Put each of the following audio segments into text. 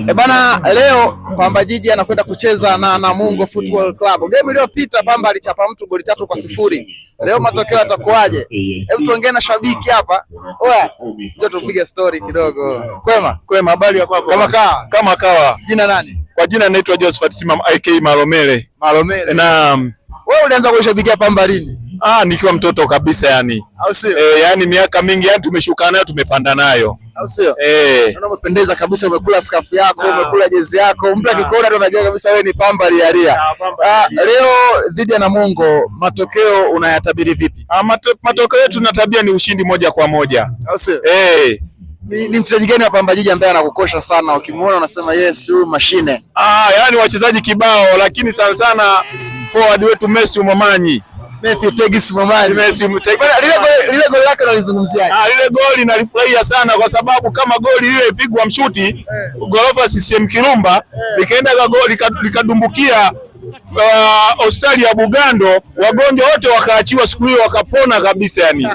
E bana, leo Pamba Jiji anakwenda kucheza na Namungo Football Club. Game iliyopita Pamba alichapa mtu goli 3-0. Leo matokeo yatakuwaje? Hebu tuongee na shabiki hapa. Oya, njoo tupige story kidogo. Kwema? Kwema, habari ya kwako? Kama kawa. Kama kawa. Jina nani? Kwa jina naitwa Josephat Simam IK Malomele. Malomele. Naam. Wewe ulianza kushabikia Pamba lini? Ah, nikiwa mtoto kabisa yani. Au sio? Eh, yani miaka mingi yani tumeshuka nayo, tumepanda nayo. Au sio? Eh. Naona umependeza kabisa, umekula skafu yako, umekula jezi yako. Mtu akikuona tu anajua kabisa wewe ni Pamba lialia. Ah, leo dhidi ya Namungo, matokeo unayatabiri vipi? Ah, matokeo yetu na tabia ni ushindi moja kwa moja. Au sio? Eh. Ni mchezaji gani wa Pamba Jiji ambaye anakukosha sana, ukimuona unasema yes, huyu mashine? Ah, yani wachezaji kibao, lakini sana sana forward wetu Messi Momanyi. Matthew Tegis Momanyi. Messi Mutegi. Bwana, lile goli lake unalizungumziaje? Ah, lile goli nalifurahia sana kwa sababu kama goli lile ipigwa mshuti gorofa CCM Kirumba likaenda goli likadumbukia hospitali ya Bugando, wagonjwa wote wakaachiwa siku hiyo wakapona kabisa yani.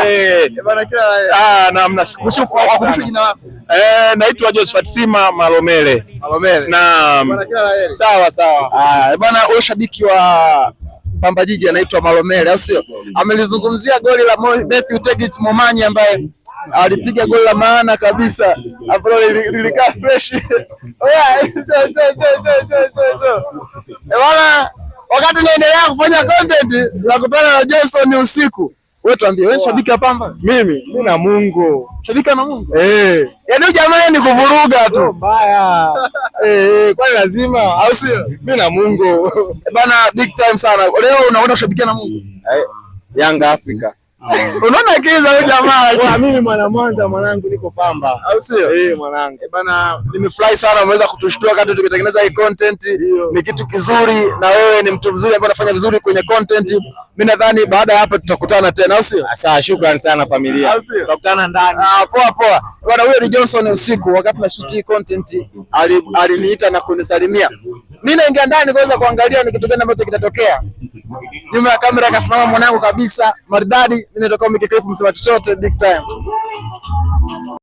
Eh, Bwana, kila la heri. ah, na nashukuru Wakumbushe jina lako. Eh, naitwa Josephat Sima Malomele. Malomele. Naam. Bwana, kila la heri. Sawa sawa. Ah, bwana, huyo shabiki wa Pamba Jiji anaitwa Malomele, au sio? Amelizungumzia goli la Matthew Tegis Momanyi ambaye alipiga goli la maana kabisa ambalo lilikaa fresh. Oya, cho cho cho cho cho cho cho. Eh, bwana, wakati naendelea kufanya content nakutana na Johnson usiku. Wewe tuambie, wewe ni shabiki wa Pamba? Mimi Namungo. Shabiki wa Namungo? Eh. Yaani huyu jamaa ni kuvuruga tu. Mbaya. Eh, kwani lazima? Au sio? Mimi Namungo. Eh, bana, big time sana. Leo unaona kushabikia Namungo? Yanga Africa. Unaona akili za huyu jamaa. Kwa mimi mwana Mwanza mwanangu, niko Pamba. Au sio? Eh, mwanangu. Eh, bana, nimefurahi sana umeweza kutushtua wakati tukitengeneza hii content. Ni kitu kizuri na wewe ni mtu mzuri ambaye unafanya vizuri kwenye content. Mimi nadhani baada ya hapa tutakutana tena, au sio? Sawa, shukrani sana familia. Au sio? Tutakutana ndani. Ah, poa poa. Bwana, huyo ni Johnson usiku wakati na shoot hii content aliniita na kunisalimia. Mimi naingia ndani kuweza kuangalia ni kitu gani ambacho kitatokea. Nyuma ya kamera akasimama mwanangu kabisa, maridadi. Mimi natoka Miki Clip, msema chochote, big time.